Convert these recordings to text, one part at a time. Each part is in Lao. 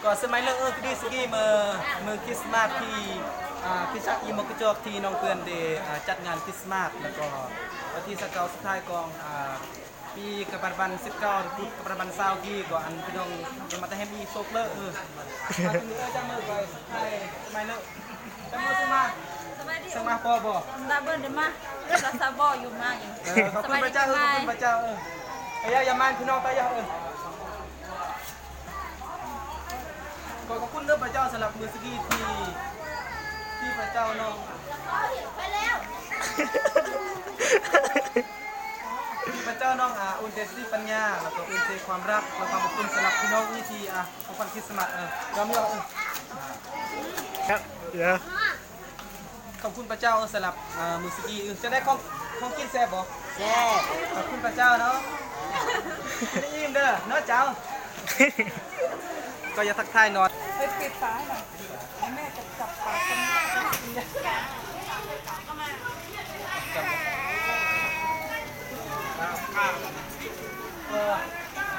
ກໍສະໄໝເລີກ ເອີ ກະດີສະກີ ເມື່ອ ເມື່ອຄຣິສມາດທີ່ ອ່າ ຄຣິສຕະຈັກອີ່ໝໍກະຈອກ ທີ່ນ້ອງເພື່ອນໄດ້ ອ່າ ຈັດງານຄຣິສມາດ ແລ້ວກໍວັນທີຊາວເກົ້າສຸດທ້າຍຂອງ ອ່າ ປີກະປັດຈຸບັນສິບເກົ້າ ພຸດກະປັດຈຸບັນຊາວກີ ກໍອັນພີ່ນ້ອງມາແຕ່ແຮມອີໂຊກເລີ ເອີ ມາເຖິງເອີຈັງເລີຍ ສະໄໝເລີກ ຈັກມື້ຊິມາ ສະບາຍດີ ສັງມາພໍບໍ່ ລາເບິ່ນໄດ້ມາ ລາຊາບໍຢູ່ມາຢູ່ ເອີ ຂອບຄຸນພະເຈົ້າ ເອີ ຂອບຄຸນພະເຈົ້າ ເອີ ອາຢາ ຢ່າມາ ພີ່ນ້ອງໄປຢາ ເອີ. ຂໍຂອບຄຸນເດີພະເຈົ້າສຳລັບມື້ສະກີທີ່ ທີ່ພະເຈົ້ານ້ອງ ທີ່ພະເຈົ້ານ້ອງ ອາ ອຸ່ນເດສຕິປັນຍາ ແລ້ວກໍອຸ່ນເຊຄວາມຮັກ ແລ້ວກໍຂອບຄຸນສຳລັບພີ່ນ້ອງອີ່ທີ່ ອາ ຂອງຂວັນຄຣິສມາດ ເອີ ຍອມ ເອີ. ຂອບຄຸນພະເຈົ້າສຳລັບ ເອີ ມື້ສະກີ ເອີ ຈັ່ງໃດ ຂອງ ຂອງກິນແຊບບໍ່? ແຊບ. ຂອບຄຸນພະເຈົ້າເນາະ ກິນໃຫ້ອີ່ມເດີເນາະເຈົ້າ. ກໍຢາກທັກທາຍໜ່ອຍ ເຮັດປິດຝາໃຫ້ໜ່ອຍ ແມ່ຈະຈັບປາກຄົນນີ້ ເອີ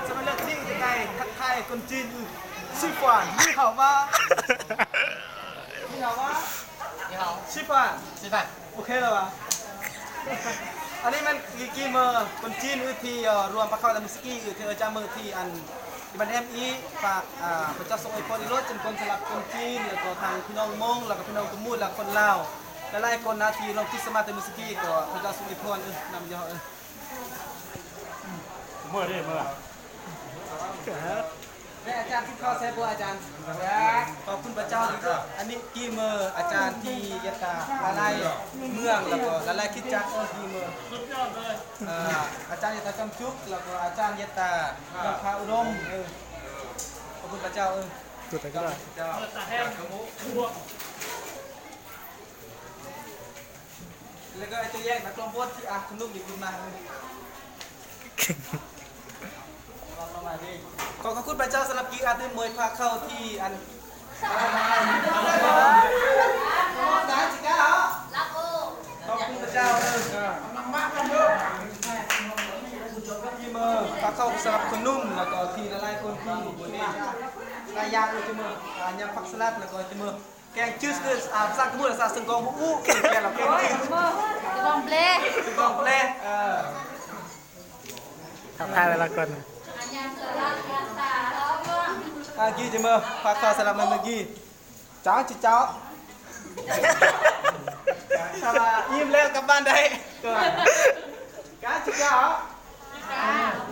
ສະມາເລີກນີ້ຈະໄດ້ທັກທາຍຄົນຈີນ ຊື່ຟານ ນີ້ເຂົາວ່າ ນີ້ເຂົາວ່າ ຊິຟານ ຊິຟານ ໂອເຄແລ້ວວະ ອັນນີ້ແມ່ນກີເມີ ຄົນຈີນ ອື ທີ່ ເອີ ລວມພາເຂົ້ານຳສະກີ ອື ເທີຈາເມີ ທີ່ອັນ ທີ່ມັນແຮມອີ ຝາກ ອ່າ ພະເຈົ້າຊົງອວຍພອນອີກໂລດ ເປັນຄົນສຳລັບຄົນຈີນ ແລ້ວກໍທາງພີ່ນ້ອງມົ້ງ ແລ້ວກໍພີ່ນ້ອງກະມູດ ແລະ ຄົນລາວ ຫຼາຍໆຄົນນະ ທີ່ລອງຄຣິສມາດແຕ່ມື້ສະກີ ກໍພະເຈົ້າຊົງອວຍພອນ ເອີ ນຳຢອກ ເອີ. ເມືອເດ້ ເມືອ ແມ່ອາຈານກິນເຂົ້າແຊບບໍ່ອາຈານ? ຂອບຄຸນພະເຈົ້າ ອັນນີ້ກີເມີອາຈານທີ່ເຢັດຕາລະລາຍເມືອງ ແລ້ວກໍລະລາຍຄຣິສຕະຈັກ ເອີ ກີເມີ ເອີ ອາຈານເຢັດຕາຈຳຈຸກ ແລ້ວກໍອາຈານເຢັດຕານຳພາອຸດົມ ເອີ ຂອບຄຸນພະເຈົ້າ ເອີ. ແລ້ວກໍໄອ້ຕົວແຍກນະ ກອງບົດທີ່ ອາ ຂະໜົມນີ້ຂຶ້ນມາ ຂໍຂອບຄຸນພະເຈົ້າສຳລັບກີອາຕື່ມມວຍພາເຂົ້າທີ່ອັນ ຂອບຄຸນພະເຈົ້າ ເອີ ທີ່ມາພາເຂົ້າສຳລັບຄົນໜຸ່ມ ແລ້ວກໍທີ່ຫຼາຍໆຄົນທີ່ມາຫຼາຍຢ່າງ ເອີ ທີ່ມາ ອາ ຍຳຜັກສະຫຼັດ ແລ້ວກໍທີ່ມາ ແກງຈືດ ຄື ອາ ພາສາກະມູດ ພາສາເຊີງກອງ ບໍ່ຮູ້ ແກງລາວ ແກງຈືດ ເຊີງກອງແບ ເຊີງກອງແບ ເອີ ທັກທາຍຫຼາຍໆຄົນ ອາ ກີຈະເມີພາເຂົ້າສຳລັບມື້ກີ ເຈົ້າ ເຈົ້າ ຖ້າວ່າອີ່ມແລ້ວກັບບ້ານໄດ້ ກໍ ກາ ເຈົ້າ.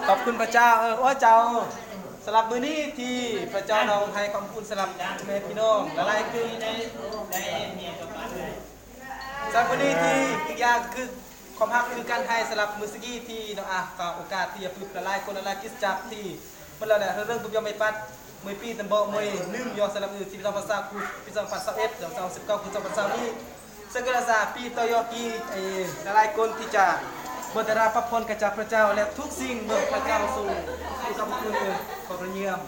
ຂອບຄຸນພະເຈົ້າ ເອີ ໂອ້ ເຈົ້າ ສຳລັບມື້ນີ້ທີ່ພະເຈົ້ານ້ອງໃຫ້ຄວາມອົບອຸ່ນສຳລັບແມ່ພີ່ນ້ອງຫຼາຍໆຄືນ ສຳລັບມື້ນີ້ທີ່ອີກຢ່າງຄືຄວາມຮັກຄືການໃຫ້ສຳລັບມື້ສະກີທີ່ນ້ອງອາ ກໍໂອກາດທີ່ຈະປຶບຫຼາຍໆຄົນຫຼາຍໆຄຣິສຕະຈັກທີ່ໝົດແລ້ວແຫຼະ ເລື່ອງບຸບຍອມໄມປັດ ມວຍປີ້ຕຳເບາະ ມວຍໜຶ່ງ ຍອດສະລະອື ທີ່ສອງພັນຊາວ ຄື ປີສອງພັນຊາວເອັດ ແລະ ສອງພັນສິບເກົ້າ ຄື ສອງພັນຊາວນີ້ ເຊິ່ງກະລາຊາປີຕໍ່ຍອດປີ ຫຼາຍໆຄົນທີ່ຈະເບິ່ງຕາລາງພັກຜ່ອນກະຈາກພະເຈົ້າ ແລະ ທຸກສິ່ງເບິ່ງພະເຈົ້າຊົງ ຂອບພະຄຸນ ເອີ ຂໍລະຍຽມ.